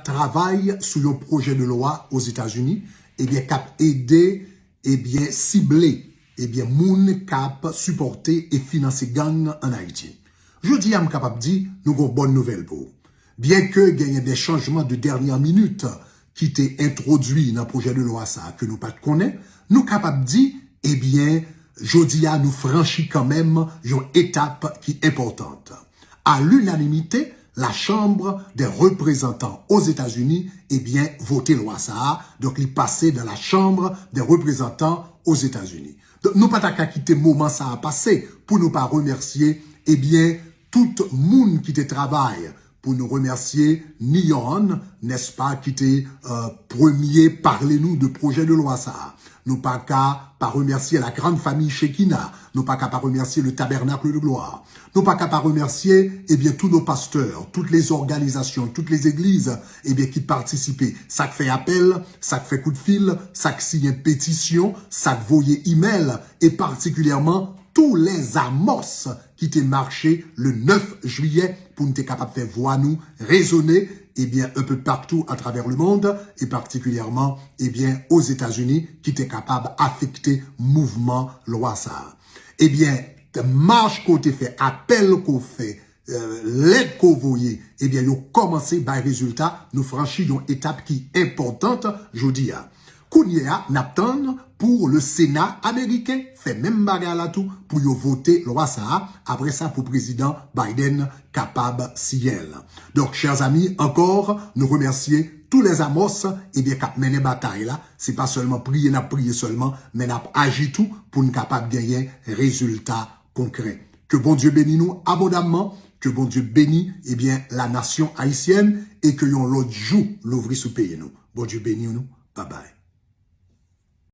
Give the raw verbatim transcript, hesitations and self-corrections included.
travay sou yon pwojè de lwa Ozetazini, ebyen, k ap ede, ebyen, sible, ebyen, moun k ap sipòte e finanse gang ann Ayiti. Jodi a, m kapab di, nou gon bòn nouvèl pou ou. Byenke genyen de chanjman de dènyè minit ki te entwodui nan pwojè de lwa sa a ke nou pa t konnen, nou kapab di, ebyen, jodi a, nou franchi kanmenm yon etap ki enpòtan. À l'unanimité, la Chambre des représentants aux États-Unis, ebyen, vote lwa sa a. Donk, li pase dans la Chambre des représentants aux États-Unis. Donk, nou pa ta ka kite moman sa a pase pou nou pa remèsye, ebyen, tout moun ki te travay, pou nou remèsye Niyon, nèspa, ki te, euh, premye pale nou de pwojè de lwa sa a. Nou pa ka pa remèsye la grande famille Shekinah. Nou pa ka pa remèsye le Tabernacle de Gloire. Nou pa ka pa remèsye, ebyen, tous nos pasteurs, toutes les organisations, toutes les églises, ebyen, ki patisipe. Sa k fè apèl, sa k fè kout fil, sa k siyen petisyon, sa k voye imèl, e patikilyèman tous les Amos ki te mache le neuf juillet pou n te kapab fè vwa nou rezone, ebyen, un peu partout à travers le monde, e patikilyèman, ebyen, Ozetazini, ki te kapab afekte mouvman lwa sa a. Ebyen, mach ke w te fè, apèl ke w fè, euh, lèt ke w voye, ebyen, yo kòmanse bay rezilta, nou franchi yon etap ki enpòtan jodi a. Kounye a, n ap tann pou le Sena ameriken fè menm bagay la tou, pou yo vote lwa sa a, apre sa pou Prezidan Biden kapab siyen l. Donk, chers amis, encore, nou remèsye tous les Amos, ebyen, k ap mennen batay la. Se pa sèlman priye n ap priye sèlman, men n ap aji tou pou n kapab genyen rezilta konkrè. Ke Bondye beni nou abondamman, ke Bondye beni, ebyen, la nation haïtienne, e ke yon lòt jou louvri sou peyi nou. Bondye beni nou, bye bye.